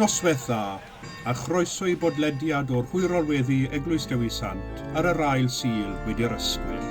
Noswaith dda, a chroeso i bodlediad o'r Hwyrol Weddi Eglwys Dewi Sant ar yr ail Sul wedi'r ysgwyll.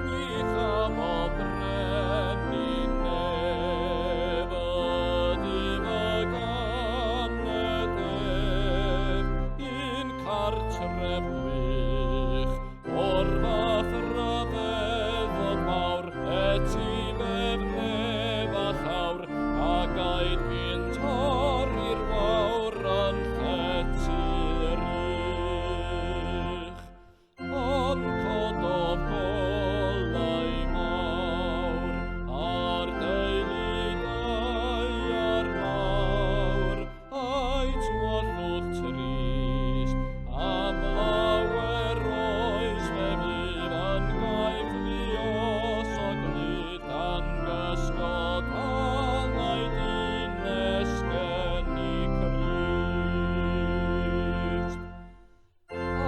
Ni chafodd brenin neb ydym y ganed ef, un cartref gwych, o'r fath ryfeddod mawr, etifedd nef a llawr, a gaed fi'n torri'r wawr yn llety'r uch. Ond cododd golau mawr ar deulu daear mawr, a'i tywyllwch trist, am lawer oes fe fydd yn gaeth luos o glud dan gysgod angau dynes geni Crist.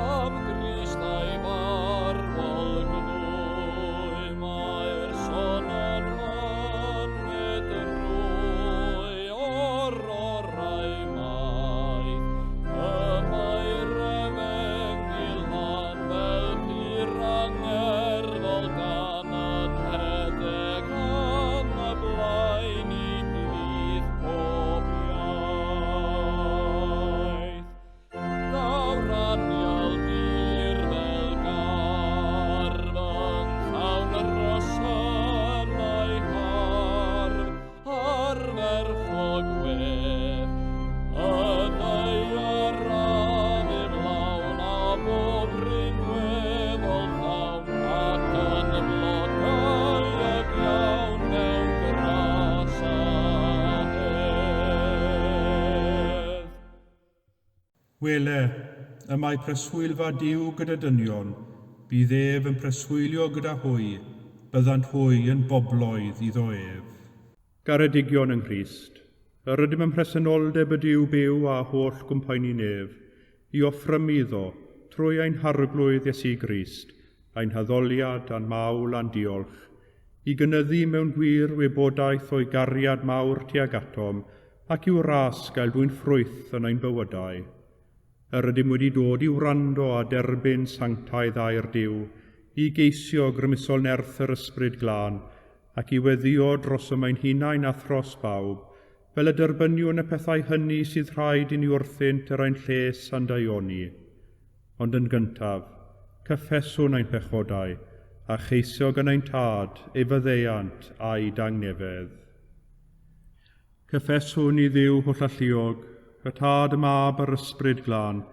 Am Grist a'i farwol gnwy, mae'r son yn myned drwy o'r orau maith. Y mae'r efengyl lan fel pur angerddol gan yn hedeg yn y blaen i blith pob iaith. Daw'r anial dir fel gardd yn llawn rhosynau hardd, ardderchog wedd. Y ddaear a ddiflawn a bob rhinweddol llawn, ac yn blodeuog iawn mewn gras a hedd. Wele, y mae preswylfa Duw gyda dynion, bydd ef yn preswylio gyda hwy, byddant hwy yn bobloedd iddo ef. Garedigion yng Nghrist, yr ydym ym mhresenoldeb y Duw byw a holl gwmpaeni nef, i offrymu iddo, trwy ein Harglwydd Iesu Grist, ein haddoliad a'n mawl a'n diolch, i gynyddu mewn gwir wybodaeth o'i gariad mawr tuag atom, ac i'w ras gael dwyn ffrwyth yn ein bywydau. Yr ydym wedi dod i wrando a derbyn sanctaidd air Duw, i geisio grymusol nerth yr Ysbryd Glân, ac i weddïo drosom ein hunain a thros bawb, fel y derbyniwn y pethau hynny sydd rhaid i ni wrthynt er ein lles a'n daioni. Ond yn gyntaf, cyffeswn ein pechodau, a cheisio gan ein Tad ei faddeuant a'i dangnefedd. Cyffeswn i Dduw hollalluog, y Tad, y Mab a'r Ysbryd Glân,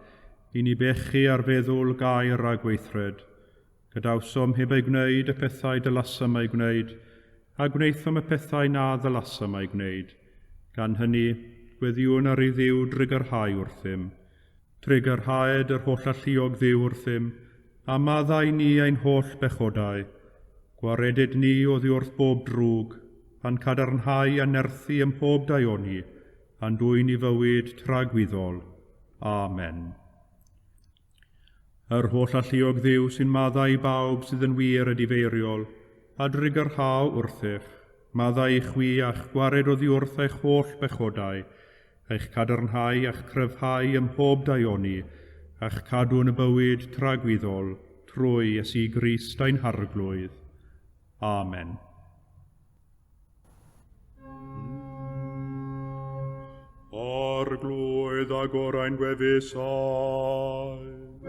i ni bechu ar feddwl, gair a gweithred. Gadawsom heb eu gwneud y pethau dylasom eu gwneud, a gwnaethom y pethau na ddylasom eu gwneud. Gan hynny, gweddïwn ar i Dduw drugarhau wrthym. Trugarhaed yr hollalluog Dduw wrthym, a maddau ni ein holl bechodau. Gwareded ni oddi wrth bob drwg, a'n cadarnhau a nerthu ym mhob daioni, a'n dwyn i fywyd tragwyddol. Amen. Yr hollalluog Dduw sy'n maddau i bawb sydd yn wir edifeiriol, a drugarhau wrthych, maddau i chwi a'ch gwared oddi wrth eich holl bechodau, eich cadarnhau a'ch cryfhau ym mhob daioni, a'ch cadw yn y bywyd tragwyddol, trwy Iesu Grist ein Harglwydd. Amen. Arglwydd agor ein gwefusau,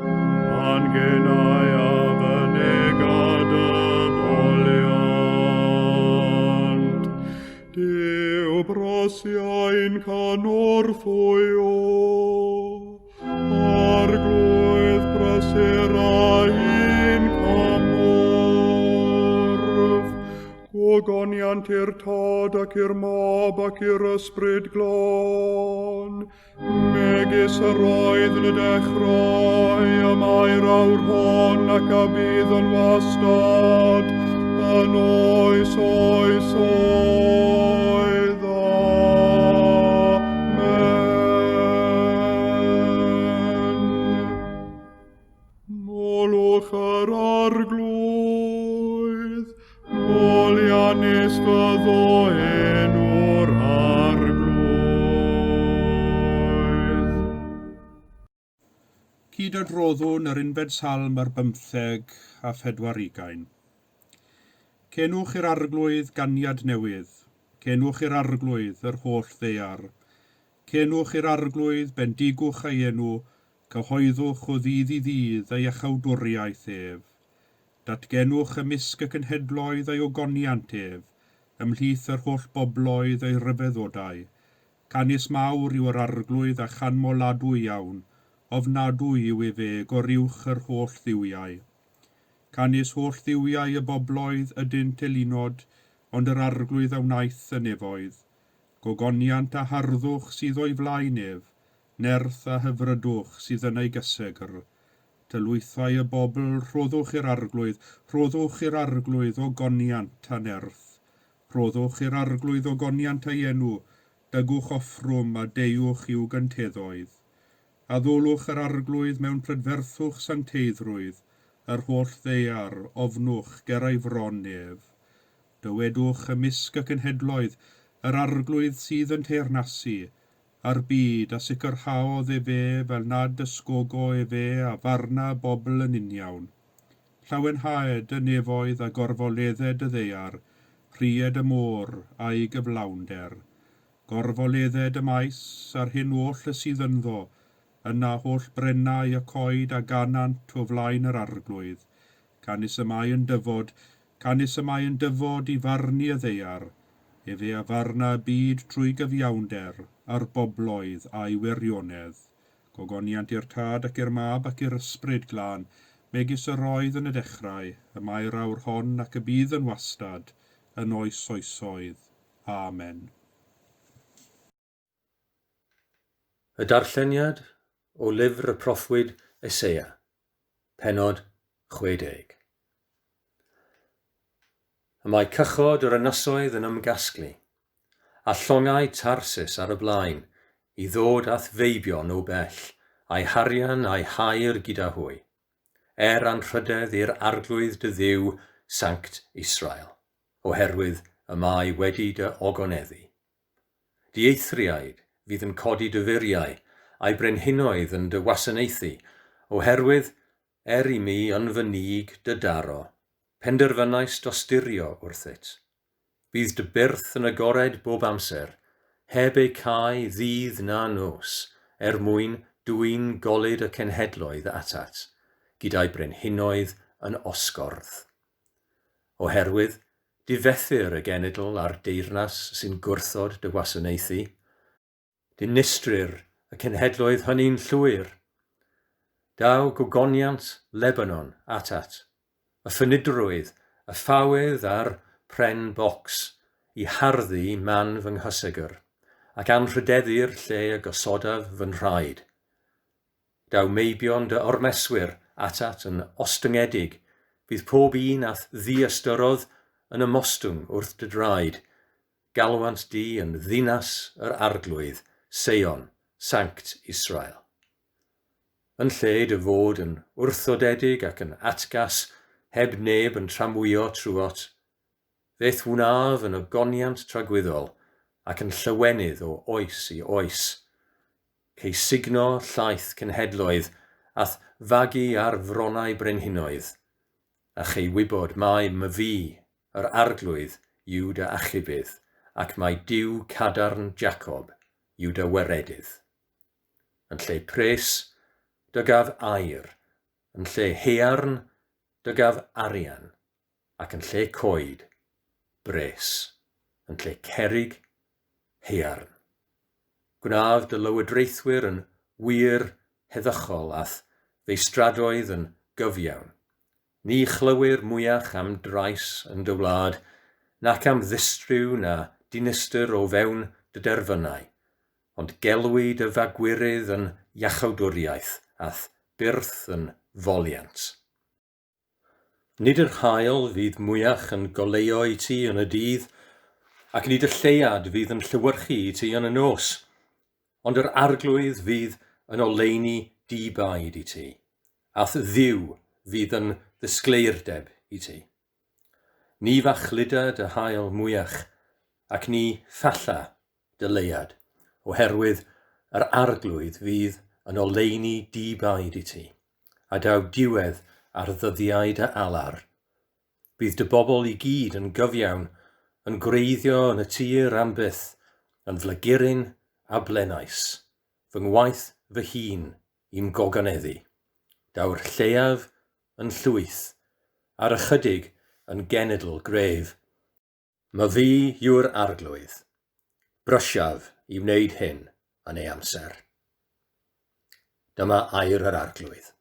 a'n genau a fynega dy foliant. Duw brosiau'n cynorthwyo, Arglwydd brysur ein cymorth. Gogoniant i'r Tad ac i'r Mab ac i'r Ysbryd Glân, megis yr oedd yn y dechrau, y mae'r awr hon ac a bydd yn wastad, yn oes oes oedd. Amen. Molwch yr Arglwydd, Hyd adroddwn yr unfed salm ar bymtheg a phedwar ugain. Cenwch i'r Arglwydd ganiad newydd, cenwch i'r Arglwydd yr holl ddaear. Cenwch i'r Arglwydd, bendigwch ei enw, cyhoeddwch o ddydd i ddydd ei iachawdwriaeth ef. Datgenwch ymysg y cenhedloedd ei ogoniant ef, ymhlith yr holl bobloedd ei ryfeddodau. Canys mawr yw yr Arglwydd a chanmoladwy iawn, ofnadwy yw efe goruwch yr holl dduwiau. Canys holl dduwiau y bobloedd ydynt elunod, ond yr Arglwydd a wnaeth y nefoedd. Gogoniant a harddwch sydd o'i flaen ef, nerth a hyfrydwch sydd yn ei gysegr. Tylwythau y bobl, rhoddwch i'r Arglwydd, rhoddwch i'r Arglwydd ogoniant a nerth. Rhoddwch i'r Arglwydd ogoniant ei enw, dygwch offrwm a deuwch i'w gynteddoedd. Addolwch yr Arglwydd mewn prydferthwch sancteiddrwydd, yr holl ddaear, ofnwch ger ei fron ef. Dywedwch ymysg y cenhedloedd, Yr Arglwydd sydd yn teyrnasu, a'r byd a sicrhaodd efe fel nad ysgogo efe a farna bobl yn uniawn. Llawenhaed y nefoedd a gorfoledded y ddaear, rhued y môr a'i gyflawnder. Gorfoledded y maes, a'r hyn oll y sydd ynddo, yna holl brennau y coed a ganant o flaen yr Arglwydd. Canys y mae yn dyfod, canys y mae yn dyfod i farnu y ddaear, efe a farna y byd trwy gyfiawnder, a'r bobloedd a'i wirionedd. Gogoniant i'r Tad ac i'r Mab ac i'r Ysbryd Glân, megis yr oedd yn y dechrau, y mae'r awr hon ac y bydd yn wastad, yn oes oesoedd. Amen. Y darlleniad o lyfr y proffwyd Eseia, pennod 60. Y mae cychod yr ynysoedd yn ymgasglu, a llongau Tarsis ar y blaen, i ddod a'th feibion o bell, a'u harian a'u haur gyda hwy, er anrhydedd i'r Arglwydd dy Dduw, Sanct Israel, oherwydd y mae wedi dy ogoneddu. Dieithriaid fydd yn codi dy furiau, a'i brenhinoedd yn dy wasanaethu, oherwydd Er i mi yn fy nig dy daro, penderfynais dosturio wrthyt. Bydd dy byrth yn agored bob amser, heb eu cau ddydd na nos, er mwyn dwyn golud y cenhedloedd atat, gyda'i brenhinoedd yn osgordd. Oherwydd, difethir y genedl a'r deyrnas sy'n gwrthod dy wasanaethu, Dinistrir y cenhedloedd hynny'n llwyr. Daw gogoniant Lebanon atat, y ffynidrwydd, y ffawydd a'r pren bocs, i harddu man fy nghysegr, ac anrhydeddu'r lle y gosodaf fy nhraed. Daw meibion dy ormeswyr atat yn ostyngedig, bydd pob un a'th ddiystyrodd yn ymostwng wrth dy draed, Galwant di yn ddinas yr Arglwydd, Seion, Sanct Israel. Yn lle dy fod yn wrthodedig ac yn atgas, heb neb yn tramwyo trwot, fe'th wnaf yn ogoniant tragwyddol ac yn llawenydd o oes i oes. Cei sugno llaeth cenhedloedd a'th fagu ar fronnau brenhinoedd, a chei wybod mai myfi Yr Arglwydd yw dy achubydd, ac mai Duw cadarn Jacob yw dy waredydd. Yn lle pres, dygaf aur, yn lle haearn, dygaf arian, ac yn lle coed, bres, yn lle cerrig, haearn. Gwnaf dy lywodraethwyr yn wir heddychol a'th feistradoedd yn gyfiawn. Ni chlywir mwyach am drais yn dy wlad, nac am ddistryw na dinistr o fewn dy derfynau, ond gelwi dy fagwyrydd yn iachawdwriaeth a'th byrth yn foliant. Nid yr haul fydd mwyach yn goleuo i ti yn y dydd, ac nid y lleuad fydd yn llewyrchu i ti yn y nos, ond yr Arglwydd fydd yn oleuni di-baid i ti, a'th Dduw fydd yn ddisgleirdeb i ti. Ni fachluda dy haul mwyach, ac ni phalla dy leuad, oherwydd yr Arglwydd fydd yn oleuni di-baid i ti, a daw diwedd ar ddyddiau dy alar. Bydd dy bobl i gyd yn gyfiawn, yn gwreiddio yn y tir am byth, yn flaguryn a blenais, fy ngwaith fy hun i'm gogoneddu. Daw'r lleiaf yn llwyth, a'r ychydig yn genedl gref. Myfi yw'r Arglwydd. Brysiaf i wneud hyn yn ei amser. Dyma air yr Arglwydd.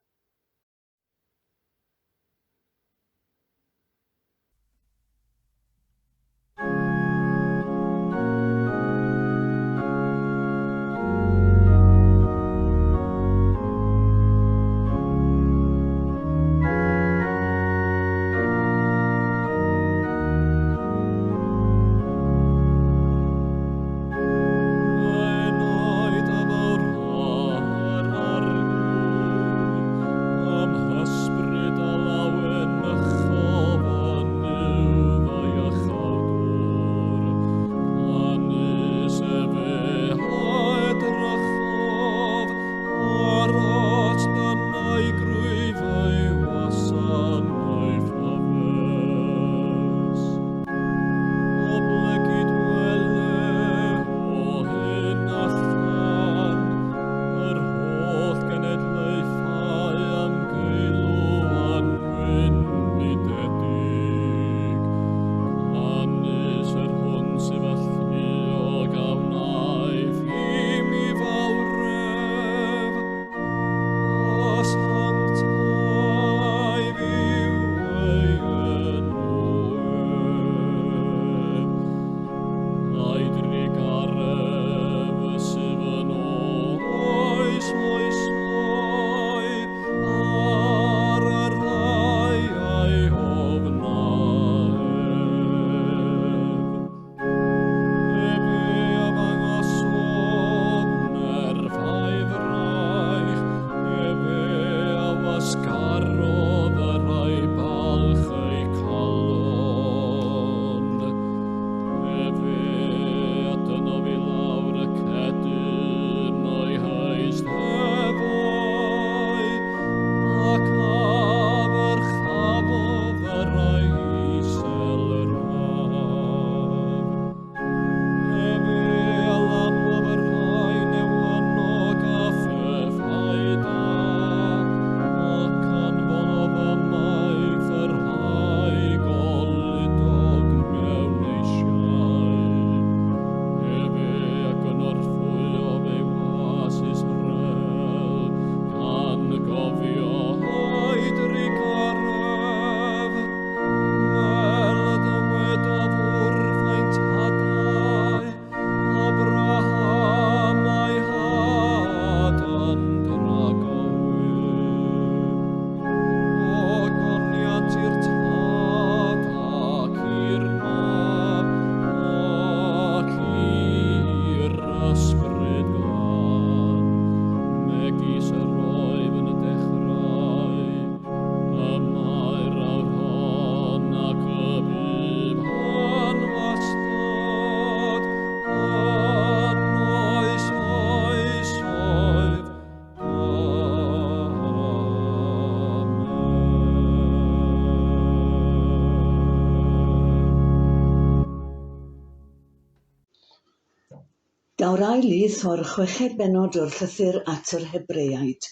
Daw'r ail lith o'r chweched bennod o'r llythyr at yr Hebreaid,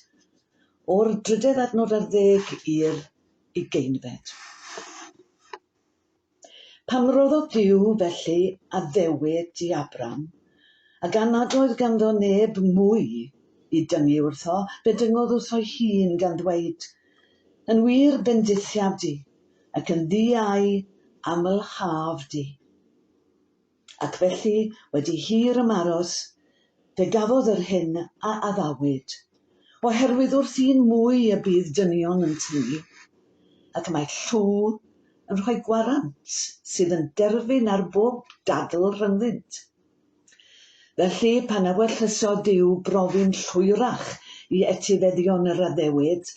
o'r drydedd adnod ar ddeg i'r ugeinfed. Pam roddodd Duw felly addewid i Abram, a gan nad oedd ganddo neb mwy i dyngu wrtho, fe dyngodd wrtho'i hun gan ddweud, Yn wir bendithiaf di, ac yn ddi-au amlhaf di. Ac felly, wedi hir ymaros, fe gafodd yr hyn a addawyd, oherwydd wrth un mwy y bydd dynion yn tynnu, ac mae llw yn rhoi gwarant sydd yn derfyn ar bob dadl rhyngddynt. Felly, pan ewyllysodd Duw brofi'n llwyrach i etifeddion yr addewid,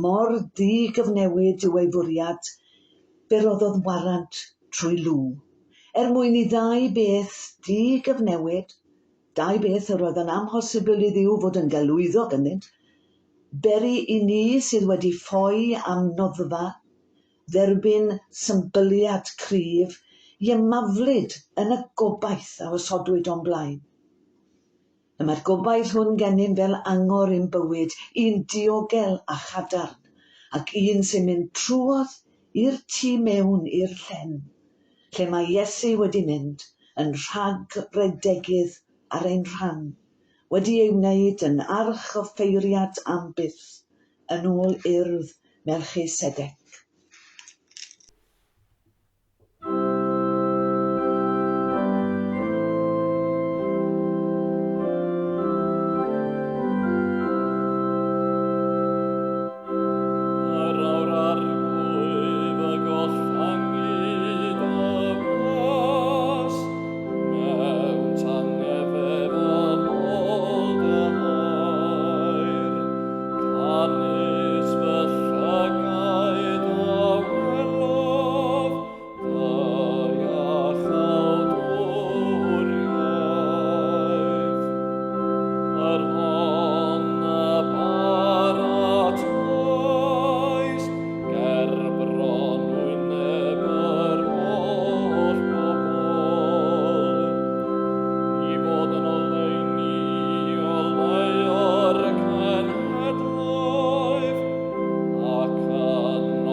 mor ddi-gyfnewid yw ei fwriad, fe roddodd warant trwy lw, er mwyn i ddau beth di-gyfnewid Dau beth yr oedd yn amhosibl i Dduw fod yn gelwyddog ynddynt, beri i ni sydd wedi ffoi am noddfa, dderbyn symbyliad cryf i ymaflyd yn y gobaith a osodwyd o'n blaen. Y mae'r gobaith hwn gennym fel angor i'n bywyd, un diogel a chadarn, ac un sy'n mynd trwodd i'r tu mewn i'r llen, lle mae Iesu wedi mynd yn rhag-redegydd ar ein rhan, wedi ei wneud yn archoffeiriad am byth, yn ôl urdd Melchisedec. Yr awr arglwydd y gollangid y blas, mewn tangnefedd a mold y hair. Canys fy llygaid a welodd dy iachawdwriaeth. Yr hon a baratoes ger bron wyneb yr holl bobl, i fod yn oleuni oleuo'r cenhedloedd, ac yn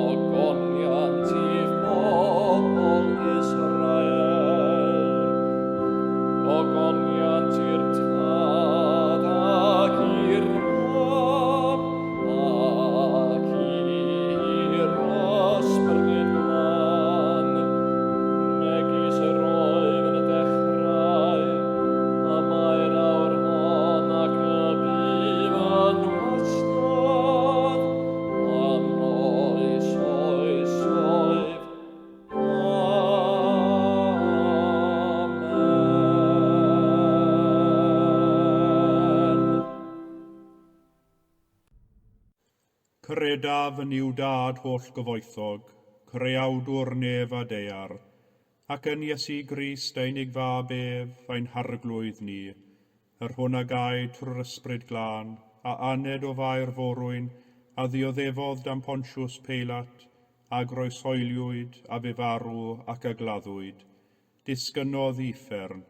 ogoniant i'th bobl Israel. Ogoniant i'r Tad ac i'r Mab ac i'r Ysbryd Glân, megis yr oedd yn y dechrau, y mae'r awr hon ac y bydd yn wastad, am oes oesoedd. Amen. Credaf yn Nuw Dad holl gyfoethog, creawdwr nef a daear, ac yn Iesu Grist ei unig fab ef, ein harglwydd ni, yr hwn a gaed trwy'r Ysbryd Glân, a aned o Fair Forwyn, a ddioddefodd dan Pontius Peilat, a groeshoeliwyd, a fu farw ac a gladdwyd. Disgynnodd i uffern.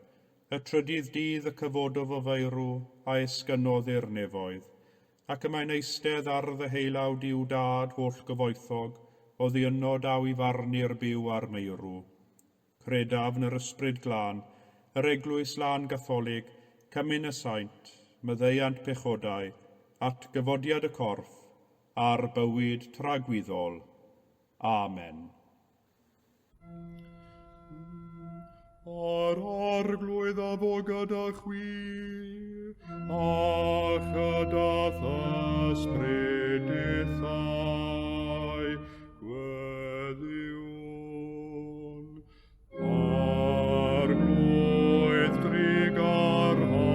Y trydydd dydd y cyfododd o feirw, a esgynnodd i'r nefoedd. Ac y mae'n eistedd ar ddeheulaw Duw Dad holl gyfoethog, oddi yno daw i farnu'r byw a'r meirw. Credaf yn yr Ysbryd Glân, yr Eglwys Lân Gatholig, cymun y saint, maddeuant pechodau, atgyfodiad y corff, a'r bywyd tragwyddol. Amen. Yr Arglwydd a fo gyda chwi, a chyda th'ysbryd dithau, gweddïwn. Arglwydd drugarha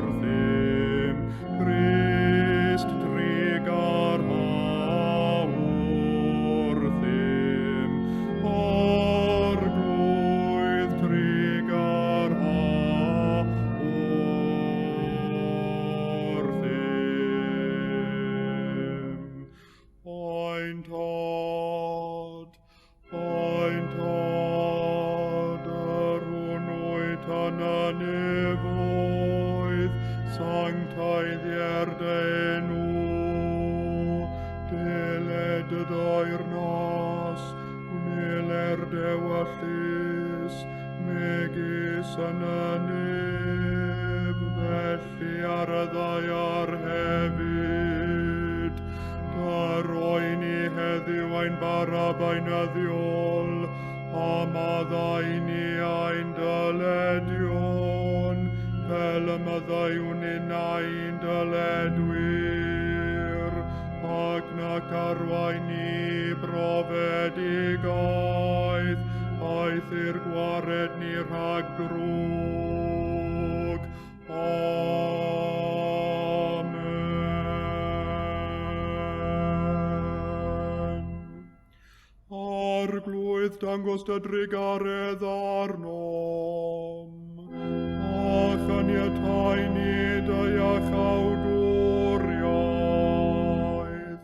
wrthym, Crist drugarha wrthym, Arglwydd drugarha wrthym. Ein Tad, ein Tad, yr hwn wyt yn y nefoedd, sancteiddier dy enw, deled dy deyrnas, gwneler d'ewyllys, megis yn y nef, felly ar y ddaear hefyd. Dyro i ni heddiw ein bara beunyddiol, a maddau i ni ein dyledion, fel y maddeuwn ninnau i'n dyledwyr, ac nac arwain ni i brofedigaeth, eithr gwared ni rhag drwg. Amen. Arglwydd, dangos dy drugaredd arnom. caniatáu ni dy iachawdwriaeth.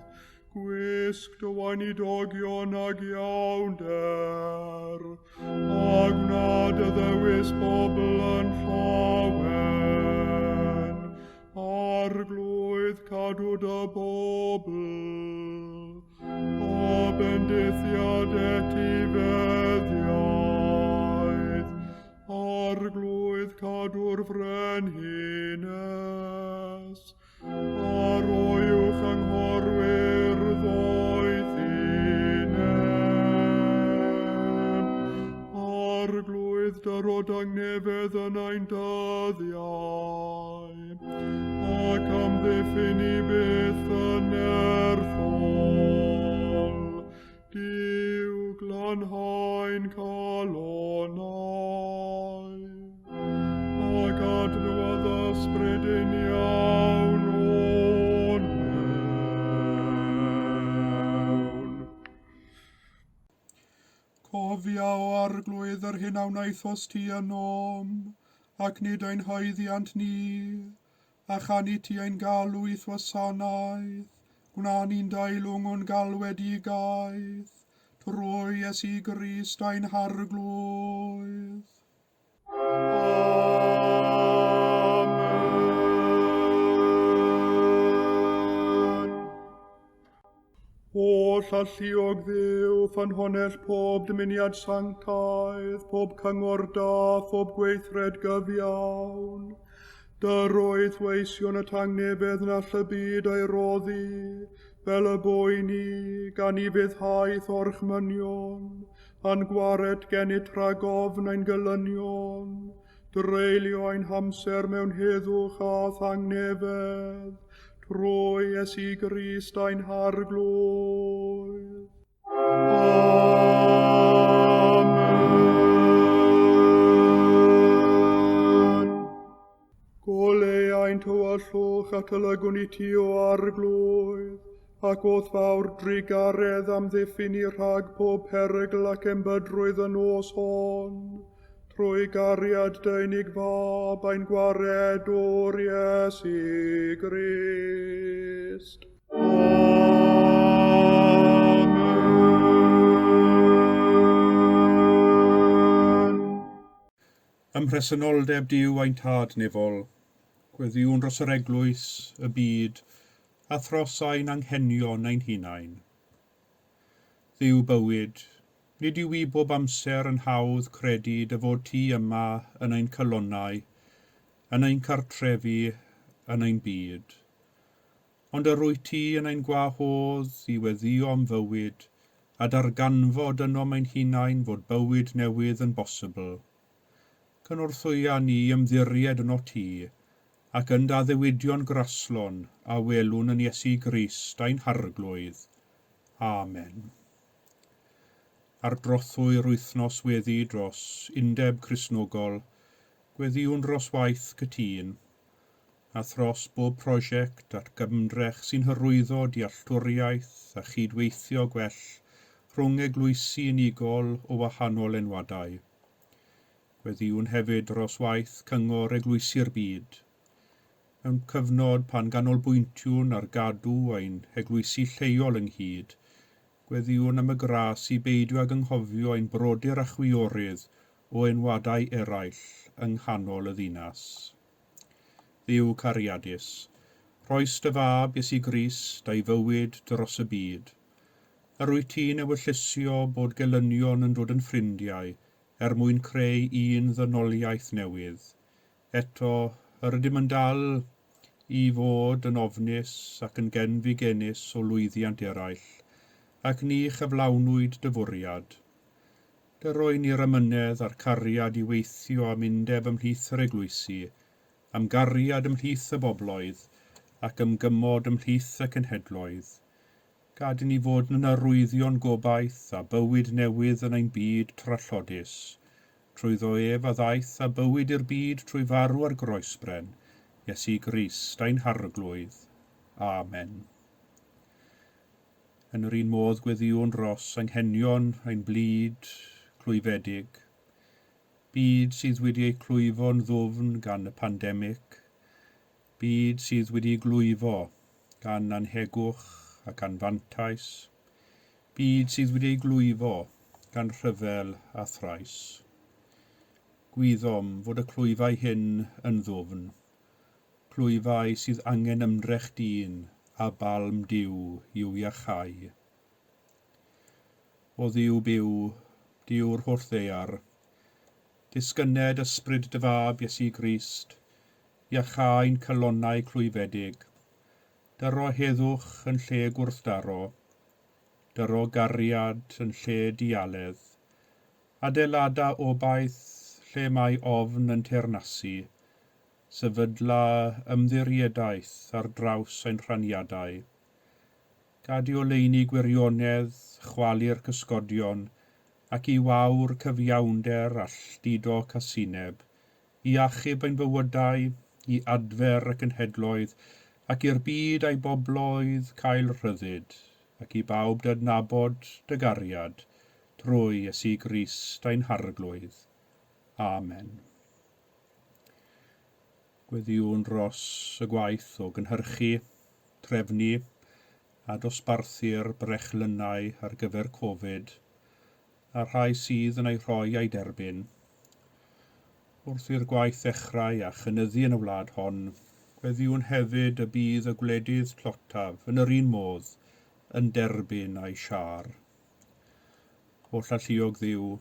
Gwisg dy weinidogion ag iawnder, a gwna dy ddewis bobl yn llawen. Arglwydd, cadw dy bobl, a bendithiad etifeddiaeth. Arglwydd, cadw'r frenhines, a roi uwch anghorwyr ddoethineb. Arglwydd, dyro dangnefedd yn ein dyddiau, ac amddiffyn i byth yn nerthol. Duw, glanhau'n calonnau, ac adnewyddu ysbryd uniawn o'n mewn. Cofia, o Arglwydd, yr hyn a wnaethost ti ynom, ac nid ein haeddiant ni, a chan i ti ein galw i'th wasanaeth, gwna ni'n deilwng o'n galwedigaeth, trwy Iesu Grist ein Harglwydd. Amen. Holl alluog Dduw, ffynhonnell pob dymuniad sanctaidd, pob cyngor da, phob gweithred gyfiawn. Dyroedd weision y tangnefedd na all y byd ei roddi, fel y bo i ni, gan i fuddhaeth orchmynion, a'n gwared gennyt rhag ofn ein gelynion, dreulio ein hamser mewn heddwch a thangnefedd, trwy Iesu Grist ein Harglwydd. Amen. Goleu ein tywyllwch at y lygwn i ti, o Arglwydd, ac o'th fawr drugaredd amddiffyn ni rhag pob perygl ac embydrwydd y nos hon, trwy gariad dy unig fab ein gwaredwr Iesu Grist. Amen. Ym mhresenoldeb Duw ein Tad nefol, gweddïwn dros yr eglwys, y byd, a thros ein anghenion ein hunain. Dduw bywyd, nid yw i bob amser yn hawdd credu dy fod ti yma yn ein calonnau, yn ein cartrefi, yn ein byd. Ond yr wyt ti yn ein gwahodd i weddïo am fywyd, a darganfod ynom ein hunain fod bywyd newydd yn bosibl. Cynorthwya ni ymddiried yno ti, ac yn dy addewidion graslon a welwn yn Iesu Grist ein Harglwydd. Amen. Ar drothwy'r wythnos weddi dros Undeb Cristnogol, gweddïwn dros waith cytûn, a thros bob prosiect at ymdrech sy'n hyrwyddo dealltwriaeth a chydweithio gwell rhwng eglwysi unigol o wahanol enwadau. Gweddïwn hefyd dros waith Cyngor Eglwysi'r Byd. Mewn cyfnod pan ganolbwyntiwn ar gadw ein heglwysi lleol ynghyd, gweddïwn am y gras i beidio ag anghofio ein brodyr a chwiorydd o enwadau eraill yng nghanol y ddinas. Dduw cariadus, rhoes dy fab Iesu Grist a'i fywyd dros y byd. Yr wyt ti'n ewyllysio bod gelynion yn dod yn ffrindiau er mwyn creu un ddynoliaeth newydd. Eto, yr ydym yn dal i fod yn ofnus ac yn genfigennus o lwyddiant eraill, ac ni chyflawnwyd dy fwriad. Dyroi ni'r amynedd a'r cariad i weithio am undeb ymhlith yr eglwysi, am gariad ymhlith y bobloedd, ac ymgymod ymhlith y cenhedloedd. Gad i ni fod yn arwyddion gobaith a bywyd newydd yn ein byd trallodus. Trwyddo ef a ddaeth a bywyd i'r byd trwy farw ar groesbren, Iesu Grist ein Harglwydd. Amen. Yn yr un modd gweddïwn dros anghenion ein blyd clwyfedig. Byd sydd wedi ei clwyfo'n ddwfn gan y pandemig, byd sydd wedi ei glwyfo gan anhegwch ac anfantais, byd sydd wedi ei glwyfo gan rhyfel a thrais. Gwyddom fod y clwyfau hyn yn ddwfn, clwyfau sydd angen ymdrech dyn a balm Duw i'w iachau. O Dduw byw, Duw'r holl ddaear, disgynned ysbryd dy Fab Iesu Grist, iachau'n calonnau clwyfedig, dyro heddwch yn lle gwrthdaro, dyro gariad yn lle dialedd, adeilada obaith lle mae ofn yn teyrnasu, sefydla ymddiriedaeth ar draws ein rhaniadau. Gad i oleuni gwirionedd chwalu'r cysgodion ac i wawr cyfiawnder alltudo casineb, i achub ein bywydau, i adfer y cenhedloedd, ac i'r byd a'i bobloedd cael rhyddid, ac i bawb dy adnabod dy gariad, trwy Iesu Grist ein Harglwydd. Amen. Gweddïwn dros y gwaith o gynhyrchu, trefnu a dosbarthu'r brechlynnau ar gyfer Covid, a'r rhai sydd yn eu rhoi a'u derbyn. Wrth i'r gwaith ddechrau a chynyddu yn y wlad hon, gweddïwn hefyd y bydd y gwledydd tlotaf yn yr un modd yn derbyn eu siâr. Holl alluog Dduw,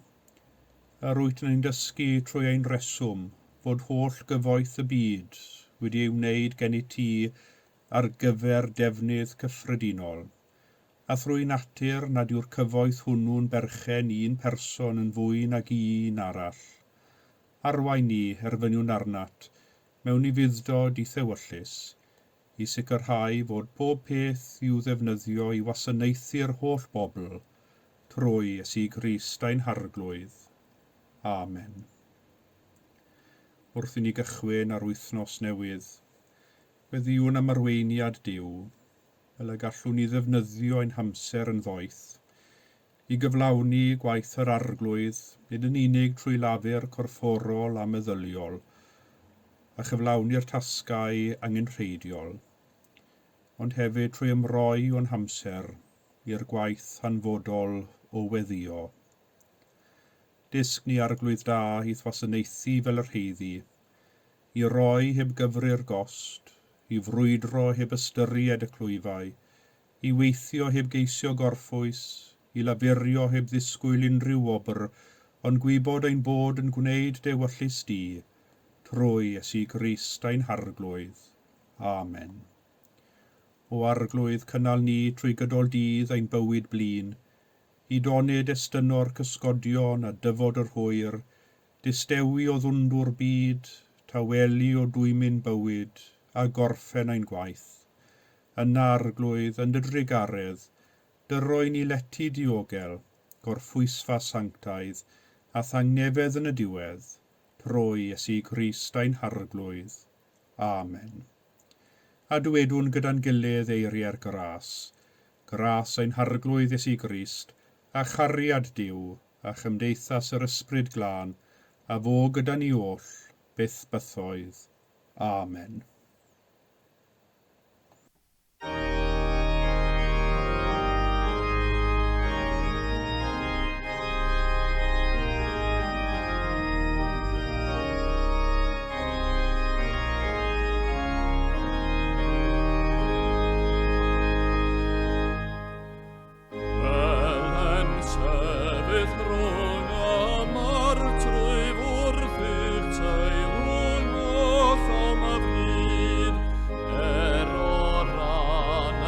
yr wyt yn ein dysgu trwy ein rheswm fod holl gyfoeth y byd wedi ei wneud gennyt ti ar gyfer defnydd cyffredinol, a thrwy natur nad yw'r cyfoeth hwnnw'n berchen i un person yn fwy nag i un arall. Arwain ni, erfyniwn arnat, mewn ufudd-dod i'th ewyllys, i sicrhau fod pob peth i'w ddefnyddio i wasanaethu'r holl bobl, trwy Iesu Grist ein Harglwydd. Amen. Wrth i ni gychwyn ar wythnos newydd, gweddïwn am arweiniad Duw, fel y gallwn ni ddefnyddio ein hamser yn ddoeth, i gyflawni gwaith yr Arglwydd, nid yn unig trwy lafur corfforol a meddyliol, a chyflawni'r tasgau angenrheidiol, ond hefyd trwy ymroi o'n hamser i'r gwaith hanfodol o weddïo. Dysg ni Arglwydd da i'th wasanaethu fel yr heiddi, i roi heb gyfri'r gost, i frwydro heb ystyried y clwyfau, i weithio heb geisio gorffwys, i lafurio heb ddisgwyl unrhyw wobr, ond gwybod ein bod yn gwneud d'ewyllys di, trwy Iesu Grist ein Harglwydd. Amen. O Arglwydd, cynnal ni trwy gydol dydd ein bywyd blin, Hyd onid estynno'r cysgodion a dyfod yr hwyr, distewi o ddwndwr byd, tawelu o dwymyn bywyd, a gorffen ein gwaith. Yna, Arglwydd, yn dy drugaredd, dyroi ni lety diogel, gorffwysfa sanctaidd, a thangnefedd yn y diwedd, trwy Iesu Grist ein Harglwydd. Amen. A dywedwn gyda'n gilydd eiriau'r gras, Gras ein Harglwydd Iesu Grist, a chariad Duw, a chymdeithas yr Ysbryd Glân, a fo gyda ni oll, byth bythoedd. Amen. Wel yn sefyll rhwng y martrwyf wrth i'ch teilwng oll o'm afryd, er o ran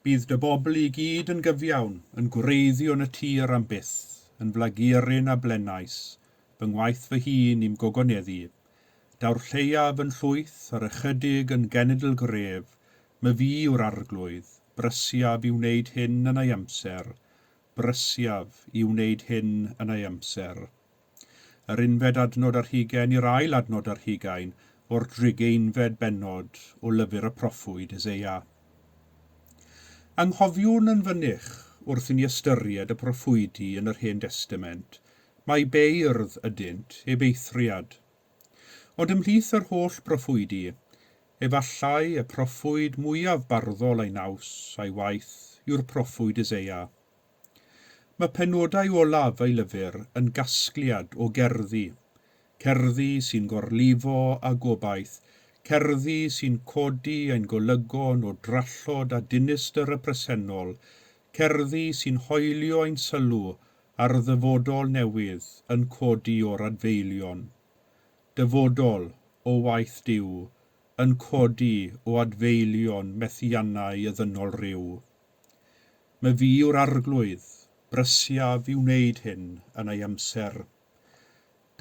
Bydd dy bobl i gyd yn gyfiawn, yn gwreiddio yn y tir am byth, yn flaguryn a blenais, fy ngwaith fy hun i'm gogoneddu. Daw'r lleiaf yn llwyth, a'r ychydig yn genedl gref, myfi yw'r Arglwydd, brysiaf i wneud hyn yn ei amser, brysiaf i wneud hyn yn ei amser. Yr unfed adnod ar hugain i'r ail adnod ar hugain o'r drigeinfed bennod o lyfr y proffwyd Eseia. Anghofiwn yn fynych wrth i ni ystyried y proffwydi yn yr Hen Destament, mai beirdd ydynt, heb eithriad. Ond ymhlith yr holl broffwydi, efallai y proffwyd mwyaf barddol ei naws a'i waith yw'r proffwyd Eseia. Mae penodau olaf ei lyfr yn gasgliad o gerddi, cerddi sy'n gorlifo â gobaith, cerddi sy'n codi ein golygon o drallod a dinistr y presennol, cerddi sy'n hoelio ein sylw ar ddyfodol newydd yn codi o'r adfeilion. Dyfodol o waith Duw yn codi o adfeilion methiannau y ddynol ryw. Myfi yw'r Arglwydd, brysiaf i wneud hyn yn ei amser.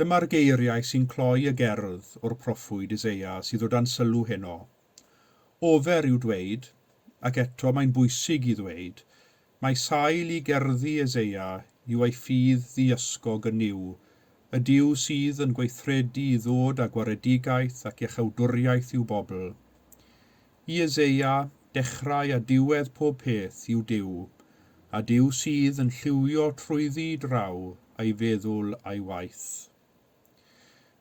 Dyma'r geiriau sy'n cloi y gerdd o'r proffwyd Eseia sydd o dan sylw heno. Ofer yw dweud, ac eto mae'n bwysig i ddweud, mai sail i gerddi Eseia yw ei ffydd ddiysgog yn Nuw, y Duw sydd yn gweithredu i ddod â gwaredigaeth ac iachawdwriaeth i'w bobl. I Eseia, dechrau a diwedd pob peth yw Duw, a Duw sydd yn lliwio trwyddi draw a'i feddwl a'i waith.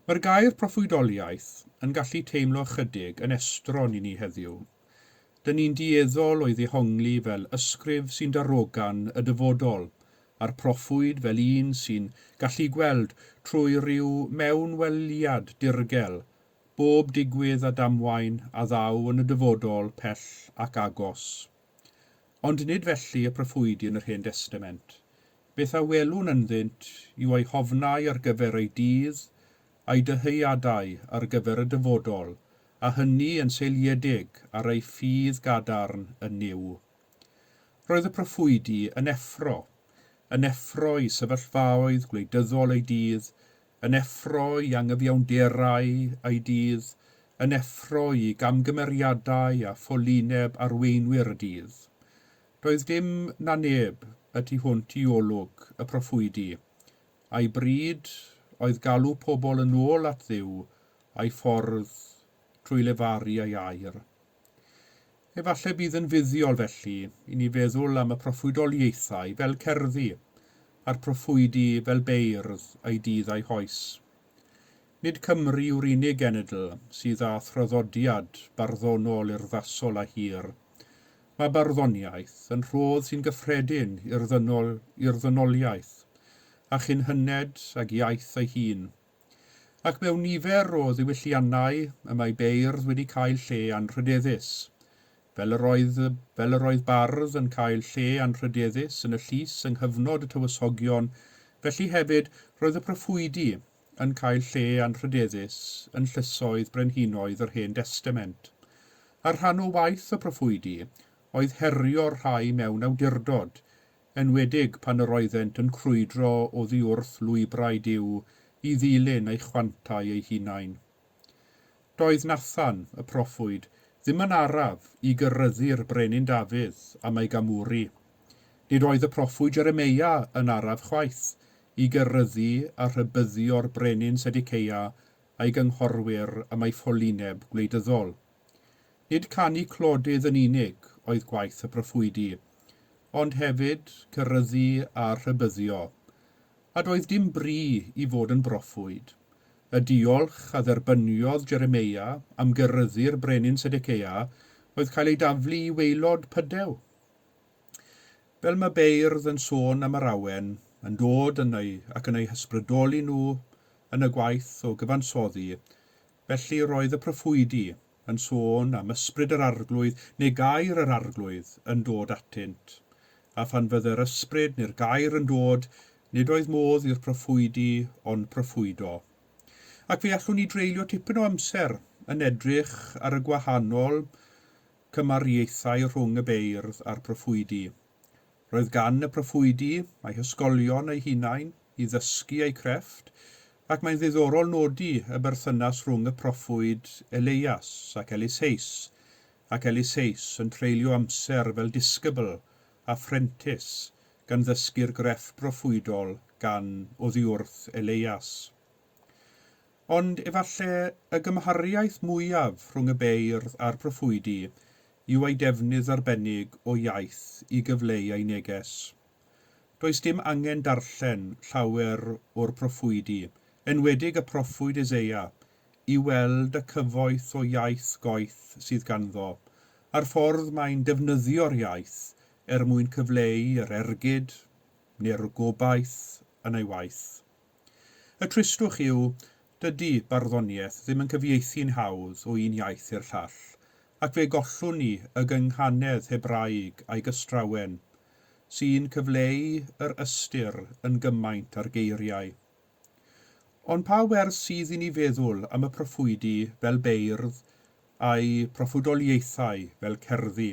Mae'r gair proffwydoliaeth yn gallu teimlo ychydig yn estron i ni heddiw. Dyn ni'n dueddol o'i ddehongli fel ysgrif sy'n darogan y dyfodol, a'r proffwyd fel un sy'n gallu gweld trwy ryw mewnweliad dirgel bob digwydd a damwain a ddaw yn y dyfodol pell ac agos. Ond nid felly y proffwydi yn yr Hen Destament. Beth a welwn ynddynt yw eu hofnau ar gyfer eu dydd, a'u dyheuadau ar gyfer y dyfodol, a hynny yn seiliedig ar eu ffydd gadarn yn Nuw. Roedd y proffwydi yn effro, yn effro i sefyllfaoedd gwleidyddol eu dydd, yn effro i anghyfiawnderau ei dydd, yn effro i gamgymeriadau a ffolineb arweinwyr y dydd. Doedd dim na neb y tu hwnt i olwg y proffwydi, a'i bryd oedd galw pobl yn ôl at Dduw a'i ffordd trwy lefaru ei air. Efallai bydd yn fuddiol felly i ni feddwl am y proffwydoliaethau fel cerddi, a'r proffwydi fel beirdd eu dydd a'u hoes. Nid Cymru yw'r unig genedl sydd â thraddodiad barddonol urddasol a hir. Mae barddoniaeth yn rhodd sy'n gyffredin i'r ddynol, i'r ddynoliaeth, a chyn hyned ag iaith ei hun. Ac mewn nifer o ddiwylliannau y mae beirdd wedi cael lle anrhydeddus. Fel yr oedd, fel yr oedd bardd yn cael lle anrhydeddus yn y llys yng nghyfnod y tywysogion, felly hefyd roedd y proffwydi yn cael lle anrhydeddus yn llysoedd brenhinoedd yr Hen Destament. A rhan o waith y proffwydi oedd herio'r rhai mewn awdurdod, enwedig pan yr oeddent yn crwydro oddi wrth lwybrau Duw i ddilyn eu chwantau eu hunain. Doedd Nathan, y proffwyd, ddim yn araf i gyryddu'r brenin Dafydd am ei gamwri. Nid oedd y proffwyd Jeremeia yn araf chwaith i gyryddu a rhybuddio'r brenin Sedeceia a'i gynghorwyr am ei ffolineb gwleidyddol. Nid canu clodydd yn unig oedd gwaith y proffwydi, ond hefyd ceryddu a rhybuddio. A doedd dim bri i fod yn broffwyd. Y diolch a dderbyniodd Jeremeia am geryddu'r brenin Sedeceia oedd cael ei daflu i waelod pydew. Fel mae beirdd yn sôn am yr awen yn dod yn eu ac yn eu hysbrydoli nhw yn y gwaith o gyfansoddi, Felly roedd y proffwydi yn sôn am ysbryd yr Arglwydd neu gair yr Arglwydd yn dod atynt. A phan fydde'r ysbryd neu'r gair yn dod, nid oedd modd i'r proffwydi ond proffwydo. Ac fe allwn ni dreulio tipyn o amser yn edrych ar y gwahanol cymariaethau rhwng y beirdd a'r proffwydi. Roedd gan y proffwydi eu hysgolion eu hunain i ddysgu eu crefft, ac mae'n ddiddorol nodi y berthynas rhwng y proffwyd Eleias ac Eliseus, ac Eliseus yn treulio amser fel disgybl a phrentis gan ddysgu'r grefft broffwydol gan oddi wrth Eleias. Ond efallai y gymhariaeth mwyaf rhwng y beirdd a'r proffwydi yw eu defnydd arbennig o iaith i gyfleu eu neges. Does dim angen darllen llawer o'r proffwydi, enwedig y proffwyd Eseia, i weld y cyfoeth o iaith goeth sydd ganddo, a'r ffordd mae'n defnyddio'r iaith er mwyn cyfleu yr ergyd neu'r gobaith yn ei waith. Y tristwch yw, dydy barddoniaeth ddim yn cyfieithu'n hawdd o un iaith i'r llall, ac fe gollwn ni y gynghanedd Hebraeg a'i gystrawen, sy'n cyfleu yr ystyr yn gymaint â'r geiriau. Ond pa wers sydd i ni feddwl am y proffwydi fel beirdd a'u proffwydoliaethau fel cerddi?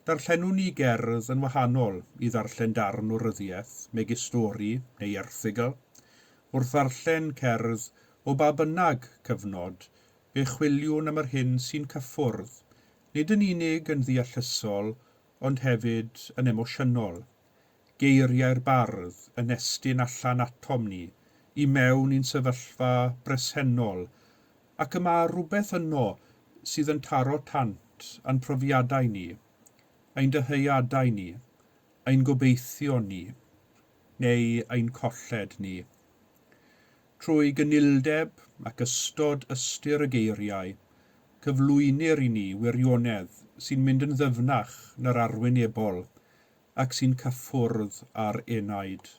Darllenwn ni gerdd yn wahanol i ddarllen darn o ryddiaeth, megis stori neu erthygl. Wrth ddarllen cerdd o ba bynnag cyfnod, fe chwiliwn am yr hyn sy'n cyffwrdd, nid yn unig yn ddeallusol, ond hefyd yn emosiynol. Geiriau'r bardd yn estyn allan atom ni, i mewn i'n sefyllfa bresennol, ac y mae rhywbeth yno sydd yn taro tant a'n profiadau ni, ein dyheuadau ni, ein gobeithion ni, neu ein colled ni. Trwy gynildeb ac ystod ystyr y geiriau, cyflwynir i ni wirionedd sy'n mynd yn ddyfnach na'r arwynebol ac sy'n cyffwrdd â'r enaid.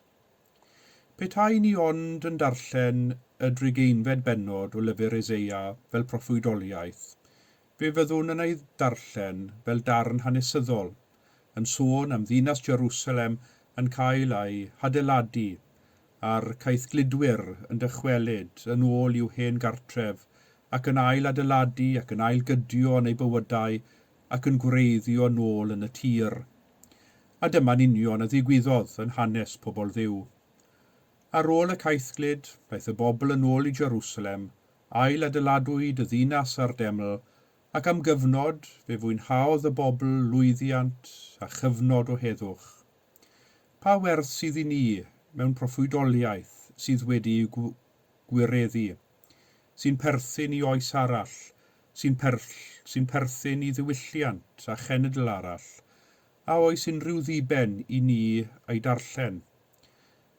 Petai ni ond yn darllen y drigeinfed bennod o lyfr Eseia fel proffwydoliaeth, fe fyddwn yn ei ddarllen fel darn hanesyddol, yn sôn am ddinas Jerusalem yn cael ei hadeiladu a'r caethgludwyr yn dychwelyd yn ôl i'w hen gartref ac yn ail adeiladu ac yn ailgydio yn eu bywydau ac yn gwreiddio nôl yn y tir. A dyma'n union a ddigwyddodd yn hanes pobl Dduw. Ar ôl y caethglud, daeth y bobl yn ôl i Jerusalem, ail adeiladwyd y ddinas a'r deml, ac am gyfnod fe fwynhaodd y bobl lwyddiant a chyfnod o heddwch. Pa werth sydd i ni mewn proffwydoliaeth sydd wedi'i gwireddu, sy'n perthyn i oes arall, sy'n sy'n perthyn i ddiwylliant a chenedl arall, a oes unrhyw ddiben i ni ei darllen?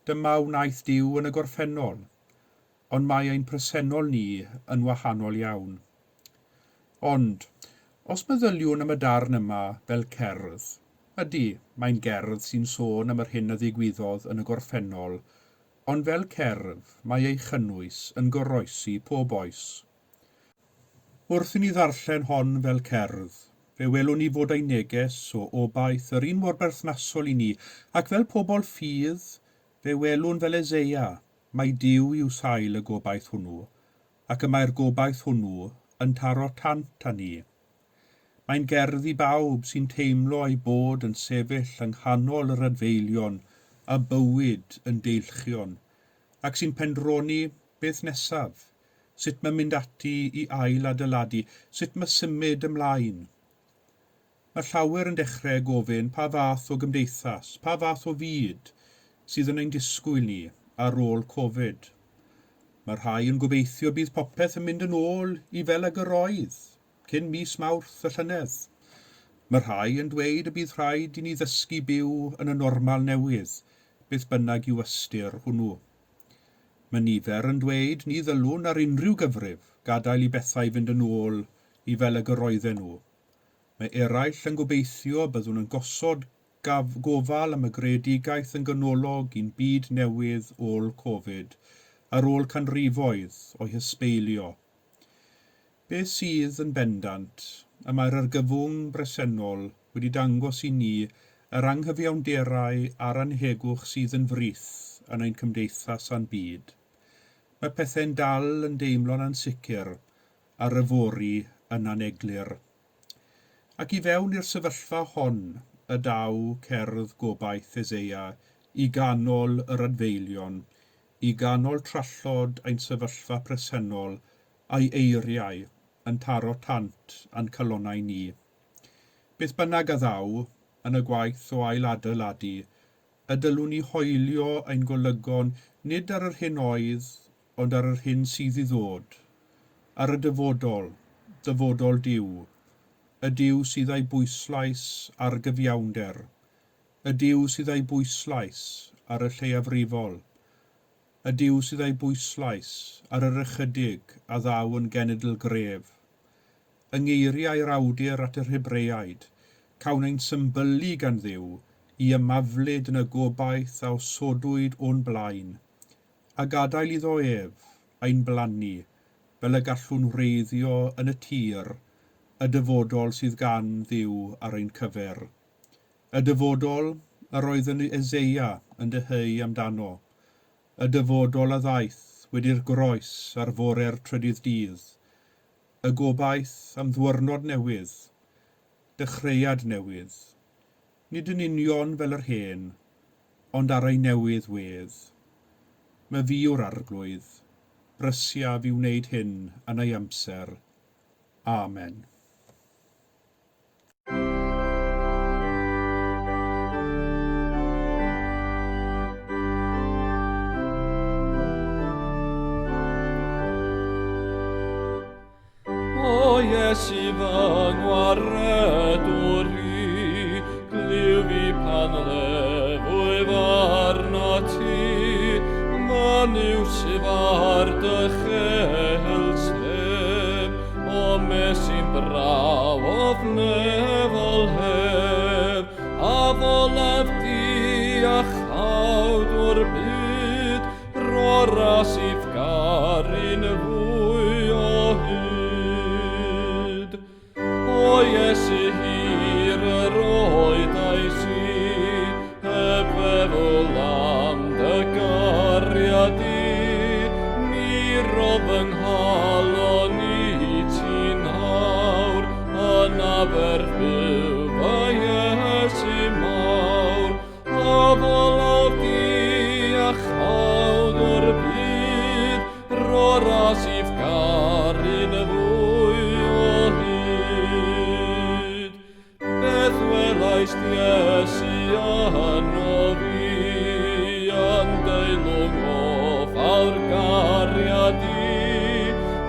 Dyma wnaeth Duw yn y gorffennol, ond mae ein presennol ni yn wahanol iawn. Ond, os meddyliwn am y darn yma fel cerdd, ydy, mae'n gerdd sy'n sôn am yr hyn a ddigwyddodd yn y gorffennol, ond fel cerdd mae ei chynnwys yn goroesi pob oes. Wrth i ni ddarllen hon fel cerdd, fe welwn ni fod ei neges o obaith yr un mor berthnasol i ni, ac fel pobl ffydd, fe welwn fel Eseia, mai Duw yw sail y gobaith hwnnw, ac y mae'r gobaith hwnnw yn taro tant â ni. Mae'n gerdd i bawb sy'n teimlo eu bod yn sefyll yng nghanol yr adfeilion a bywyd yn deilchion, ac sy'n pendroni beth nesaf, sut mae mynd ati i ail adeiladu, sut mae symud ymlaen. Mae llawer yn dechrau gofyn pa fath o gymdeithas, pa fath o fyd sydd yn ein disgwyl ni ar ôl Covid. Mae rhai yn gobeithio bydd popeth yn mynd yn ôl i fel ag yr oedd cyn mis Mawrth y llynedd. Mae rhai yn dweud y bydd rhaid i ni ddysgu byw yn y normal newydd, beth bynnag yw ystyr hwnnw. Mae nifer yn dweud ni ddylwn ar unrhyw gyfrif gadael i bethau fynd yn ôl i fel ag yr oedden nhw. Mae eraill yn gobeithio byddwn yn gosod gofal am y greadigaeth yn ganolog i'n byd newydd ôl Covid, ar ôl canrifoedd o'i hysbeilio. Beth sydd yn bendant, y mae'r argyfwng bresennol wedi dangos i ni yr anghyfiawnderau a'r annhegwch sydd yn frith yn ein cymdeithas a'n byd. Mae pethau'n dal yn deimlo'n ansicr a'r yfory yn aneglur. Ac i fewn i'r sefyllfa hon y daw cerdd gobaith Eseia i ganol yr adfeilion, i ganol trallod ein sefyllfa presennol a'i eiriau yn taro tant a'n calonnau ni. Beth bynnag a ddaw yn y gwaith o ailadeiladu, y dylwn ni hoelio ein golygon nid ar yr hyn oedd, ond ar yr hyn sydd i ddod, ar y dyfodol, dyfodol Duw, y Duw sydd â'i bwyslais ar gyfiawnder, y Duw sydd â'i bwyslais ar y lleiafrifol, y Duw sydd â'i bwyslais ar yr ychydig a ddaw yn genedl gref. Yng ngeiriau'r awdur at yr Hebreaid, cawn ein symbylu gan Dduw i ymaflyd yn y gobaith a osodwyd o'n blaen, a gadael iddo ef, ein blannu, fel y gallwn wreiddio yn y tir, y dyfodol sydd gan Dduw ar ein cyfer. Y dyfodol yr oedd yn Eseia yn dyheu amdano, y dyfodol a ddaeth wedi'r groes ar fore'r trydydd dydd, y gobaith am ddwyrnod newydd, dechreuad newydd, nid yn union fel yr hen, ond ar ei newydd wedd. Myfi yw'r Arglwydd, brysiaf i wneud hyn yn ei amser. Amen. O Iesu fy ngwaredwr i, glyw fi pan lefwyf arnat ti, fy Nuw sydd ar dy chel sef, o mesu'n braw ofnefol hef, a folaf di a chawdwr byd, Rhoras i'th garu'n fwy o hyd. O Iesu hir yr oedais i, heb feddwl am dy gariad di, mi ro fy nghalon i ti'n awr, yn aberth byw fy Iesu mawr. A folaf di a chawd o'r byd, rhoras i'th garu'n fwy o hyd. Beth welaist Iesu yno fi, yn deilwng o fawr gariad di,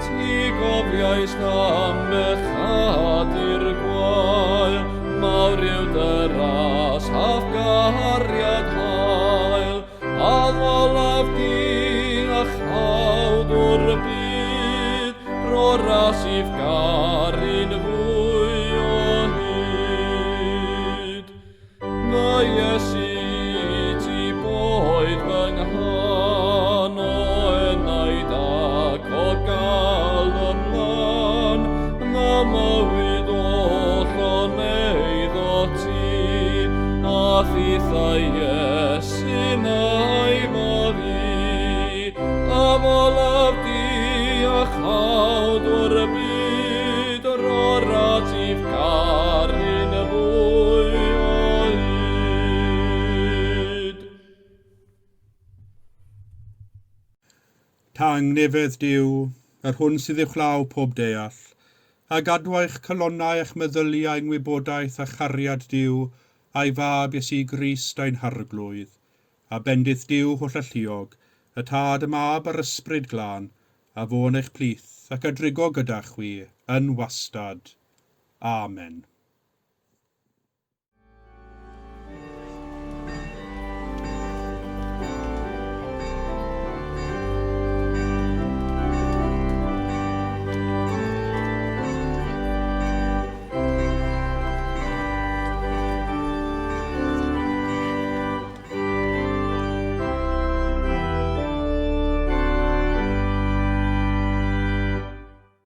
ti gofiaist am bechadur gwael, mawr yw dy ras, haf gariad hael, a ddolaf di a chawd o'r byd, rho ras i'th garu'n fwy o hyd. Mae Iesu ti boed fy nghan o enaid ac o galon lân, fy mywyd oll o'n eiddo ti, a thithau Iesu'n ei fi, a folaf di a chawd o'r byd, rhorat i'th garu'n fwy o hyd. Tangnefedd Duw, yr hwn sydd uwchlaw pob deall, a gadw eich calonnau a'ch meddyliau yng ngwybodaeth a chariad Duw a'i Fab Iesu Grist ein Harglwydd, a bendith Duw hollalluog, y Tad, y Mab a'r Ysbryd Glân, a fo yn eich plith ac a drigo gyda chwi yn wastad. Amen.